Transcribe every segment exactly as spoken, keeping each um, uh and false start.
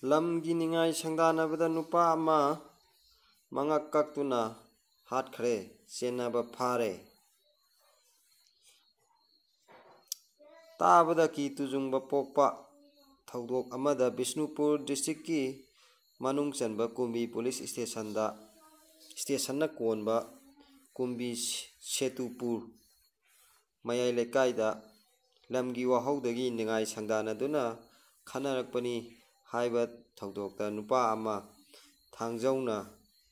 ꯂꯝꯒꯤ ꯅꯤꯡꯉꯥꯏ ꯁꯪꯗꯥꯅꯕꯗ ꯅꯨꯄꯥ ꯑꯃ ꯃꯉꯛ ꯀꯛꯇꯨꯅ ꯍꯥꯠꯈ꯭ꯔꯦ, ꯆꯦꯟꯅꯕ ꯐꯥꯔꯦ꯫ ꯇꯥꯕꯗ ꯀꯤ ꯇꯨꯖꯨꯡꯕ ꯄꯣꯛꯄ ꯊꯧꯗꯣꯛ ꯑꯃꯗ ꯕꯤꯁꯅꯨꯄꯨꯔ ꯗꯤꯁꯇ꯭ꯔꯤꯛꯀꯤ ꯃꯅꯨꯡ ꯆꯟꯕ ꯀꯨꯝꯕꯤ ꯄꯨꯂꯤꯁ ꯏꯁꯇꯦꯁꯟꯗ, ꯏꯁꯇꯦꯁꯟꯅ ꯀꯣꯟꯕ ꯀꯨꯝꯕꯤ ꯁꯦꯇꯨꯄꯨꯔ ꯃꯌꯥꯏ ꯂꯩꯀꯥꯏꯗ ꯂꯝꯒꯤ ꯋꯥꯍꯧꯗꯒꯤ ꯅꯤꯡꯉꯥꯏ ꯁꯪꯗꯥꯅꯗꯨꯅ ꯈꯟꯅꯔꯛꯄꯅꯤ ꯍꯥꯏꯕ ꯊꯧꯗꯣꯛꯇ ꯅꯨꯄꯥ ꯑꯃ ꯊꯥꯡꯖꯧꯅ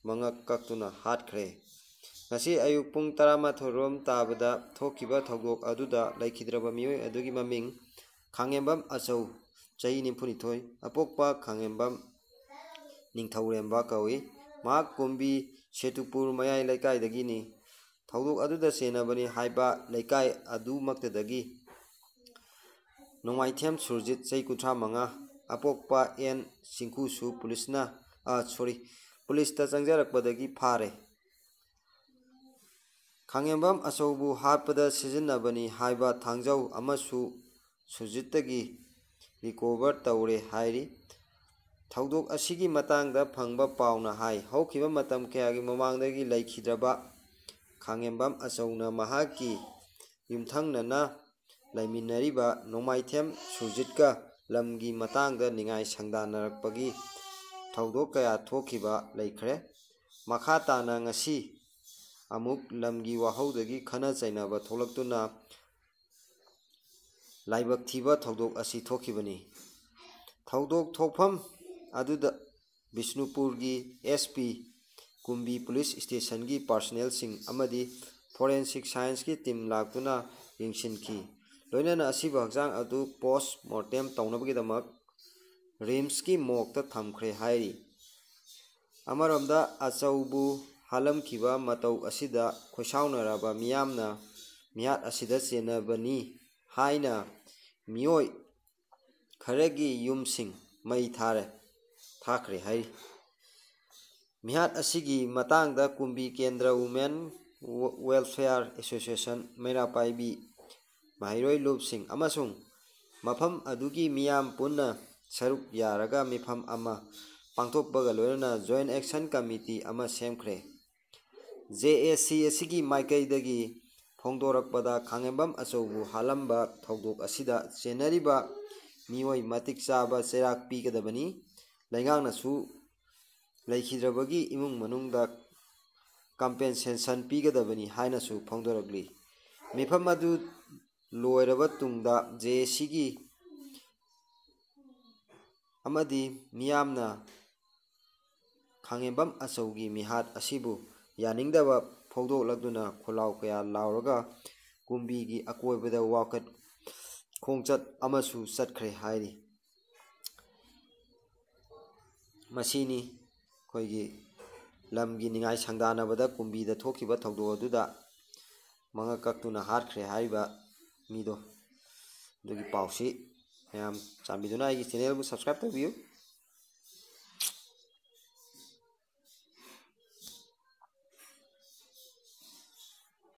ꯃꯉꯛ ꯀꯛꯇꯨꯅ ꯍꯥꯠꯈ꯭ꯔꯦ꯫ ꯉꯁꯤ ꯑꯌꯨꯛ ꯄꯨꯡ ꯇꯔꯥꯃꯥꯊꯣꯏ ꯔꯣꯝ ꯇꯥꯕꯗ ꯊꯣꯛꯈꯤꯕ ꯊꯧꯗꯣꯛ ꯑꯗꯨꯗ ꯂꯩꯈꯤꯗ꯭ꯔꯕ ꯃꯤꯑꯣꯏ ꯑꯗꯨꯒꯤ ꯃꯃꯤꯡ ꯈꯥꯡꯉꯦꯝꯕꯝ ꯑꯆꯧ, ꯆꯍꯤ ꯅꯤꯐꯨꯅꯤꯊꯣꯏ, ꯑꯄꯣꯛꯄ ꯈꯥꯡꯉꯦꯝꯕꯝ ꯅꯤꯡꯊꯧꯔꯦꯝꯕ ꯀꯧꯏ꯫ ꯃꯍꯥꯛ ꯀꯨꯝꯕꯤ ꯁꯦꯇꯨꯄꯨꯔ ꯃꯌꯥꯏ ꯂꯩꯀꯥꯏꯗꯒꯤꯅꯤ꯫ ꯊꯧꯗꯣꯛ ꯑꯗꯨꯗ ꯆꯦꯟꯅꯕꯅꯤ ꯍꯥꯏꯕ ꯂꯩꯀꯥꯏ ꯑꯗꯨꯃꯛꯇꯗꯒꯤ ꯅꯣꯡꯃꯥꯏꯊꯦꯝ ꯁꯨꯔꯖꯤꯠ, ꯆꯍꯤ ꯀꯨꯟꯊ꯭ꯔꯥ ꯃꯉꯥ, ꯑꯄꯣꯛꯄ ꯑꯦꯟ ꯆꯤꯡꯈꯨꯁꯨ ꯄꯨꯂꯤꯁꯅ, ꯑ, sorry, ꯄꯨꯂꯤꯁꯇ ꯆꯪꯖꯔꯛꯄꯗꯒꯤ ꯐꯥꯔꯦ꯫ ꯈꯥꯡꯉꯦꯝꯕꯝ ꯑꯆꯧꯕꯨ ꯍꯥꯠꯄꯗ ꯁꯤꯖꯤꯟꯅꯕꯅꯤ ꯍꯥꯏꯕ ꯊꯥꯡꯖꯧ ꯑꯃꯁꯨ ꯁꯨꯔꯖꯤꯠꯇꯒꯤ ꯔꯤꯀꯣꯚꯔ ꯇꯧꯔꯦ ꯍꯥꯏꯔꯤ꯫ ꯊꯧꯗꯣꯛ ꯑꯁꯤꯒꯤ ꯃꯇꯥꯡꯗ ꯐꯪꯕ ꯄꯥꯎꯅ ꯍꯥꯏ, ꯍꯧꯈꯤꯕ ꯃꯇꯝ ꯀꯌꯥꯒꯤ ꯃꯃꯥꯡꯗꯒꯤ ꯂꯩꯈꯤꯗ꯭ꯔꯕ ꯈꯥꯡꯉꯦꯝꯕꯝ ꯑꯆꯧꯅ ꯃꯍꯥꯛꯀꯤ ꯌꯨꯝꯊꯪꯅꯅ ꯂꯩꯃꯤꯟꯅꯔꯤꯕ ꯅꯣꯡꯃꯥꯏꯊꯦꯝ ꯁꯨꯔꯖꯤꯠꯀ ꯂꯝꯒꯤ ꯃꯇꯥꯡꯗ ꯅꯤꯡꯉꯥꯏ ꯁꯪꯗꯥꯅꯔꯛꯄꯒꯤ ꯊꯧꯗꯣꯛ ꯀꯌꯥ ꯊꯣꯛꯈꯤꯕ ꯂꯩꯈ꯭ꯔꯦ꯫ ꯃꯈꯥ ꯇꯥꯅ ꯉꯁꯤ ꯑꯃꯨꯛ ꯂꯝꯒꯤ ꯋꯥꯍꯧꯗꯒꯤ ꯈꯠꯅ ꯆꯩꯅꯕ ꯊꯣꯛꯂꯛꯇꯨꯅ ꯂꯥꯏꯕꯛ ꯊꯤꯕ ꯊꯧꯗꯣꯛ ꯑꯁꯤ ꯊꯣꯛꯈꯤꯕꯅꯤ꯫ ꯊꯧꯗꯣꯛ ꯊꯣꯛꯐꯝ ꯑꯗꯨꯗ ꯕꯤꯁꯅꯨꯄꯨꯔꯒꯤ ꯑꯦꯁ ꯄꯤ, ꯀꯨꯝꯕꯤ ꯄꯨꯂꯤꯁ ꯏꯁꯇꯦꯁꯟꯒꯤ ꯄꯥꯔꯁꯣꯅꯦꯜꯁꯤꯡ ꯑꯃꯗꯤ ꯐꯣꯔꯦꯟꯁꯤꯛ ꯁꯥꯏꯟꯁꯀꯤ ꯇꯤꯝ ꯂꯥꯛꯇꯨꯅ ꯌꯦꯡꯁꯤꯟꯈꯤ꯫ ꯂꯣꯏꯅꯅ ꯑꯁꯤꯕ ꯍꯛꯆꯥꯡ ꯑꯗꯨ ꯄꯣꯁ ꯃꯣꯔꯇꯦꯝ ꯇꯧꯅꯕꯒꯤꯗꯃꯛ ꯔꯤꯝꯁꯀꯤ ꯃꯣꯔꯒꯇ ꯊꯝꯈ꯭ꯔꯦ ꯍꯥꯏꯔꯤ꯫ ꯑꯃꯔꯣꯝꯗ ꯑꯆꯧꯕꯨ ꯍꯥꯠꯂꯝꯈꯤꯕ ꯃꯇꯧ ꯑꯁꯤꯗ ꯈꯣꯏꯁꯥꯎꯅꯔꯕ ꯃꯤꯌꯥꯝꯅ ꯃꯤꯍꯥꯠ ꯑꯁꯤꯗ ꯆꯦꯟꯅꯕꯅꯤ ꯍꯥꯏꯅ ꯃꯤꯑꯣꯏ ꯈꯔꯒꯤ ꯌꯨꯝꯁꯤꯡ ꯃꯩ ꯊꯥꯔꯦ, ꯊꯥꯈ꯭ꯔꯦ ꯍꯥꯏꯔꯤ꯫ ꯃꯤꯍꯥꯠ ꯑꯁꯤꯒꯤ ꯃꯇꯥꯡꯗ ꯀꯨꯝꯕꯤ ꯀꯦꯟꯗ꯭ꯔ ꯋꯨꯃꯦꯟ ꯋꯦꯜꯐꯤꯌꯥꯔ ꯑꯦꯁꯣꯁꯤꯌꯦꯁꯟ, ꯃꯩꯔꯥ ꯄꯥꯏꯕꯤ, ꯃꯍꯩꯔꯣꯏ ꯂꯨꯞꯁꯤꯡ ꯑꯃꯁꯨꯡ ꯃꯐꯝ ꯑꯗꯨꯒꯤ ꯃꯤꯌꯥꯝ ꯄꯨꯟꯅ ꯁꯔꯨꯛ ꯌꯥꯔꯒ ꯃꯤꯐꯝ ꯑꯃ ꯄꯥꯡꯊꯣꯛꯄꯒ ꯂꯣꯏꯅꯅ Joint Action Committee ꯑꯃ ꯁꯦꯝꯈ꯭ꯔꯦ꯫ ꯖꯦ ꯑꯦ ꯁꯤ ꯑꯁꯤꯒꯤ ꯃꯥꯏꯀꯩꯗꯒꯤ ꯐꯣꯡꯗꯣꯔꯛꯄꯗ, ꯈꯥꯉꯦꯝꯕꯝ ꯑꯆꯧꯕꯨ ꯍꯥꯠꯂꯝꯕ ꯊꯧꯗꯣꯛ ꯑꯁꯤꯗ ꯆꯦꯟꯅꯔꯤꯕ ꯃꯤꯑꯣꯏ ꯃꯇꯤꯛ ꯆꯥꯕ ꯆꯩꯔꯥꯛ ꯄꯤꯒꯗꯕꯅꯤ, ꯂꯩꯉꯥꯛꯅꯁꯨ ꯂꯩꯈꯤꯗ꯭ꯔꯕꯒꯤ ꯏꯃꯨꯡ ꯃꯅꯨꯡꯗ compensation ꯄꯤꯒꯗꯕꯅꯤ ꯍꯥꯏꯅꯁꯨ ꯐꯣꯡꯗꯣꯔꯛꯂꯤ꯫ ꯃꯤꯐꯝ ꯑꯗꯨ ꯂꯣꯏꯔꯕ ꯇꯨꯡꯗ ꯖꯦ ꯑꯦ ꯁꯤꯒꯤ ꯑꯃꯗꯤ ꯃꯤꯌꯥꯝꯅ ꯈꯥꯉꯦꯝꯕꯝ ꯑꯆꯧꯒꯤ ꯃꯤꯍꯥꯠ ꯑꯁꯤꯕꯨ ꯌꯥꯅꯤꯡꯗꯕ ꯐꯣꯡꯗꯣꯛꯂꯛꯇꯨꯅ ꯈꯣꯜꯂꯥꯎ ꯀꯌꯥ ꯂꯥꯎꯔꯒ ꯀꯨꯝꯕꯤꯒꯤ ꯑꯀꯣꯏꯕꯗ ꯋꯥꯀꯠ ꯈꯣꯡꯆꯠ ꯑꯃꯁꯨ ꯆꯠꯈ꯭ꯔꯦ ꯍꯥꯏꯔꯤ꯫ ꯃꯁꯤꯅꯤ ꯑꯩꯈꯣꯏꯒꯤ ꯂꯝꯒꯤ ꯅꯤꯡꯉꯥꯏ ꯁꯪꯗꯥꯅꯕꯗ ꯀꯨꯝꯕꯤꯗ ꯊꯣꯛꯈꯤꯕ ꯊꯧꯗꯣꯛ ꯑꯗꯨꯗ ꯃꯉꯛ ꯀꯛꯇꯨꯅ ꯍꯥꯠꯈ꯭ꯔꯦ ꯍꯥꯏꯔꯤꯕ ꯃꯤꯗꯣ꯫ ꯑꯗꯨꯒꯤ ꯄꯥꯎꯁꯤ ꯃꯌꯥꯝ ꯆꯥꯟꯕꯤꯗꯨꯅ ꯑꯩꯒꯤ channelꯕꯨ subscribe ꯇꯧꯕꯤꯌꯨ꯫